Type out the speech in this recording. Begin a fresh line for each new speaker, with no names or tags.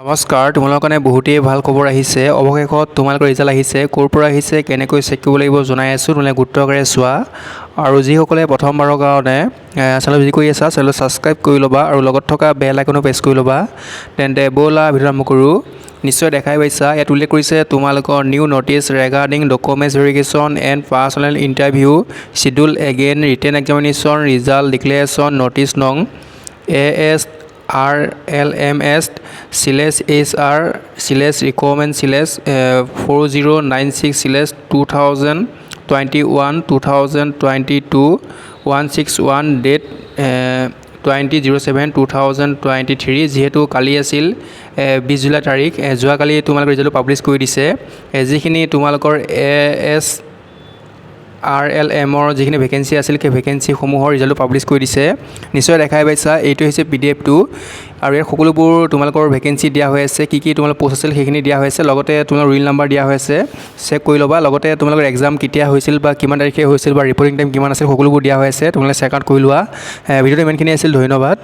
নমস্কাৰ, তোমালোকৰ কাৰণে বহুতেই ভাল খবৰ আহিছে। অৱশেষত তোমালোকৰ ৰিজাল্ট আহিছে। ক'ৰ পৰা আহিছে, কেনেকৈ চেক কৰিব লাগিব জনাই আছোঁ। তোমালোকে গুৰুত্বসহকাৰে চোৱা আৰু যিসকলে প্ৰথমবাৰৰ কাৰণে চেনেল ভিজিট কৰি আছা, চেনেলটো ছাবস্ক্ৰাইব কৰি ল'বা আৰু লগত থকা বেল আইকনো প্ৰেছ কৰি ল'বা। তেন্তে ব'লা, ভিডিঅ' আৰম্ভ কৰোঁ। নিশ্চয় দেখাই পাইছা, ইয়াত উল্লেখ কৰিছে তোমালোকৰ "New notice regarding documents verification and personal interview schedule again written examination result declaration, notice no. ASRLMS/HR/recruitment/4096/2021 2021 161, date 20/07/2023"। যিহেতু কালি আছিল 20 জুলাই তাৰিখ, যোৱাকালি তোমালোকৰ ৰিজাল্টটো পাব্লিছ কৰি দিছে। যিখিনি তোমালোকৰ এ এছ আৰ এল এমৰ যিখিনি ভেকেঞ্চি আছিল, সেই ভেকেঞ্চিসমূহৰ ৰিজাল্টটো পাব্লিছ কৰি দিছে। নিশ্চয় দেখাই পাইছা, এইটো হৈছে পিডিএফটো আৰু ইয়াত সকলোবোৰ তোমালোকৰ ভেকেঞ্চি দিয়া হৈ আছে। কি কি তোমালোকৰ প'ষ্ট আছিল, সেইখিনি দিয়া হৈ আছে। লগতে তোমালোকৰ ৰোল নাম্বাৰ দিয়া হৈ আছে, চেক কৰি ল'বা। লগতে তোমালোকৰ এক্সাম কেতিয়া হৈছিল বা কিমান তাৰিখে হৈছিল বা ৰিপৰ্টিং টাইম কিমান আছিল, সকলোবোৰ দিয়া হৈ আছে। তোমালোকে চেক আউট কৰি লোৱা। ভিডিঅ'টো ইমানখিনি আছিল, ধন্যবাদ।